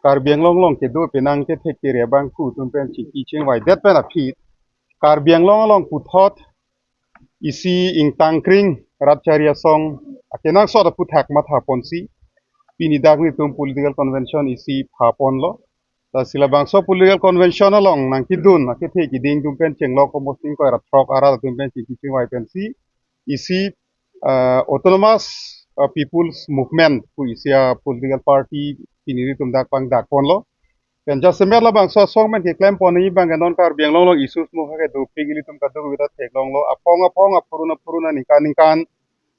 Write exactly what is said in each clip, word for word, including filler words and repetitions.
Karbi Anglong along kedo penang kethek kere abangphu atum pen chingki chingvaidet pen aphi Karbi Anglong along puthot isi ingtangkring rat chari asong akenangsot aphuthak mathaponsi pini dak nelitum political convention isi phaponlo. Lasi labangso political convention along nangkedun akethe kiding atum pen chenglok komosting koi ra throk arat atum pen chingki chingvai pensi isi ah, Autonomous ah, People's Movement pu isi a political party pini nelitum dak pangdakponlo. Pen jasemet labangso asong pen keklempon abang non Karbi Anglong along issues mo ha kedopik ilitum kadokave ta theklonglo. Aphong aphong, aphurun aphurun, aningkan aningkan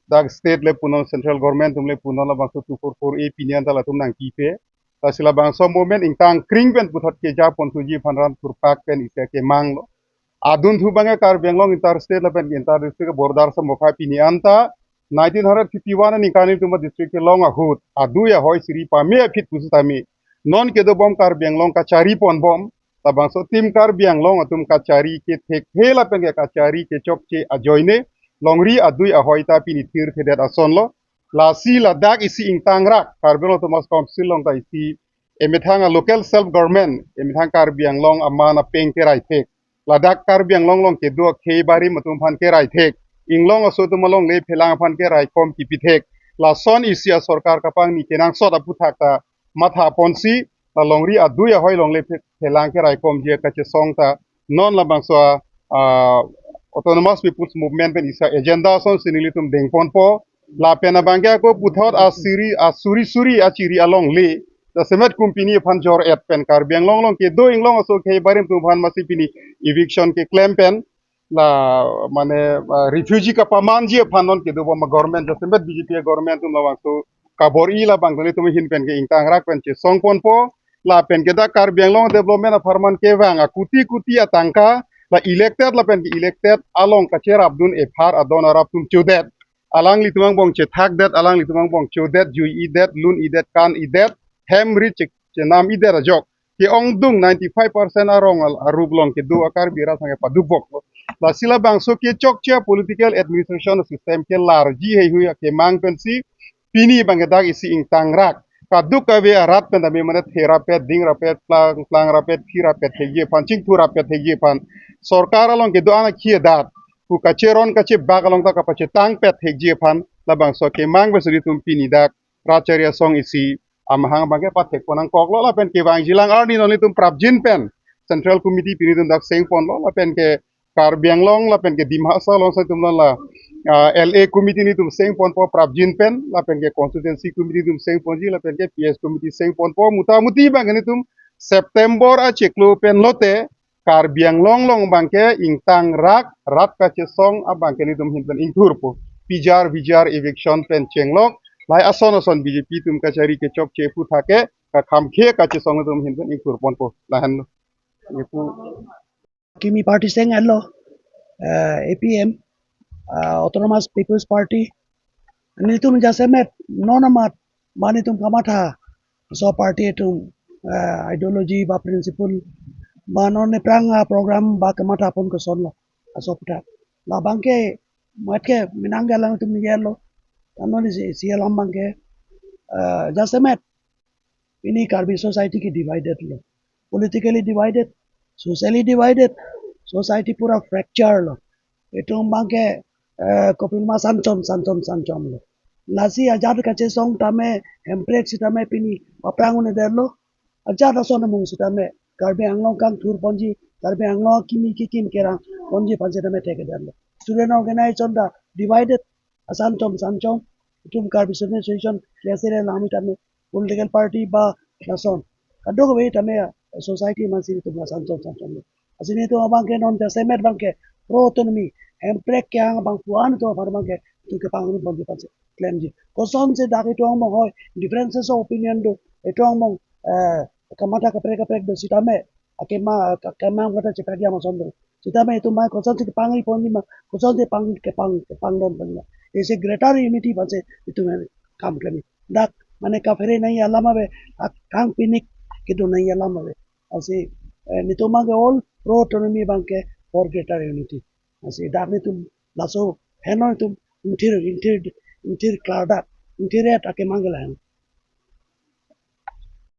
dak state le punon, central government atum le punon labangso two four four A pini anta latum nangpipe. Lasi labangso movement ingtangkring pen puthot kejaponthuji aphan ran thurpak pen isi akemanglo. Adunthu abangke Karbi Anglong inter state lapen inter district border samokha pini anta nineteen hundred fifty-one aningkan nelitum a district kelong ahut adui ahoi siri pame aphi pusitame non kedobom Karbi Anglong kachariponbom. Labangso Team Karbi Anglong atum kachari kethekthe lapen ke kachari kechokche ajoine longri adui ahoi ta pini thirthedet asonlo. Lasi ladak isi ingtangrak Karbi Anglong Autonomous Council along ta isi emethang a local self government, emethang Karbi Anglong aman apeng kerai thek, ladak Karbi Anglong along kedo akhei barim atum aphan kerai thek, inglong aso atum alongle phelang aphan keraikom kipi thek, lason isi a sorkar kapangni kenangsot aphuthak ta mathaponsi, la longri adui ahoi alongle phe- phelang keraikomji kachesong ta non labangso ah, Autonomous People's Movement pen isi a agenda asonsi nelitum dengponpo. Lapen abangke ako puthot asiri asuri suri achiri alongle jasemet company aphan jor-et pen Karbi Anglong along kedo inglong aso akhei barim atum aphan masi pini eviction keklem pen la mane ah, refugee kapamanji aphan non kedobom a government jasemet B J P a government atum labangso kabor-i labang nelitum ahin pen ke ingtangrak pen chesongponpo. Lapen ke dak Karbi Anglong development apharman kevang a kuti kuti atangka la elected lapen ke elected along kacherapdun ephar adon arap atum chodet. Alanglitum angbong chethakdet, alanglitum angbong chodet, jui-idet, lun-idet, kan-idet, hem ri che- chenam-idet ajok ke-ongdung ninety-five percent arong al- arup along kedo a Karbi rat sangke padukboklo. Lasi labangso kechokche a political administration system kelarji heihui akemang pensi pini abangke dak isi ingtangrak kadokave arat pen tame mane therapet, dingrapet, plang, plangrapet, phirapet thekji aphan, chingthurapet thekji aphan, sorkar along kedo-an akhei adat pu kacheron kachebak along ta kapachetangpet thekji aphan labangso akemang pensi nelitum pini dak rat chari asong isi amahang abangke pathekpon nangkoklo. Lapen kevangjilang arni non nelitum prapjin pen Central Committee pini nelitum dak sengponlo. Lapen ke Karbi Anglong lapen ke Dima Hasao along si nelitum la ah, L A Committee nelitum sengponpo prapjin pen, lapen ke Constituency Committee nelitum sengponji, lapen ke P S Committee sengponpo, mutamuti abangke nelitum September achiklo pen lote Karbi Anglong along abangke ingtangrak rat kachesong abangke nelitum ahin pen ingthurpo. P G R, V G R eviction pen chenglok, lahai ason ason B J P atum kachari kechokche aphuthak ke kakhamkhe kachesong nelitum ahin pen ingthurponpo. Lahenlo. Nelitum kimi party seng-etlo, eh, A P M, eh, Autonomous People's Party. Nelitum jasemet non amat ba nelitum kamatha, laso party atum, eh, ideology ba principle ba non aphrang a program ba kamathapon kosonlo, laso aphuthak. Labangke mat ke menang galang atum niyarlo. Tanglo isi, isi alam abangke, eh, jasemet pini Karbi society ke divided lo. Politically divided, socially divided, society pura fracture lo. Itum abangke, eh, kopima sanchom, sanchom, sanchom lo. Lasi ajat kachesong tame, hemprek sitame pini aphrang un-edetlo. Ajat ason amung sitame Karbi Anglong kangthurponji, Karbi Anglong kimi kikim kerangponji aphan sitame thekedetlo. Student organization ta divided, asanchom sanchom, itum Karbi Student Association, K S A le nami tame political party ba lason kadokave tame society mansi itum asanchom sanchom. Lasi nelitum abangke non jasemet abangke pro autonomy, hemprek kehang abangphu an itum aphan abangke itum kepangri ponji aphansi klemji. Kosonsi dak itum angbong hoi differences of opinion do, itum angbong, eh, kamatha kaprek kaprek do sitame akema ka- kemang kata chepakya mason do. Sitame itum mai kosonsi kepangri ponji ma, kosonsi pang kepang kepangdun ponji ma. Isi greater unity aphansi itum kam klem. Dak mane kaphere nangji alam ave, ak- kangpinik kedo nangji alam ave. Lasi, eh, nelitum abangke all pro autonomy abangke for greater unity. Lasi dak nelitum laso henlo itum ingthir ingthir ingthir klardak ingthir-et akemang ke lahen.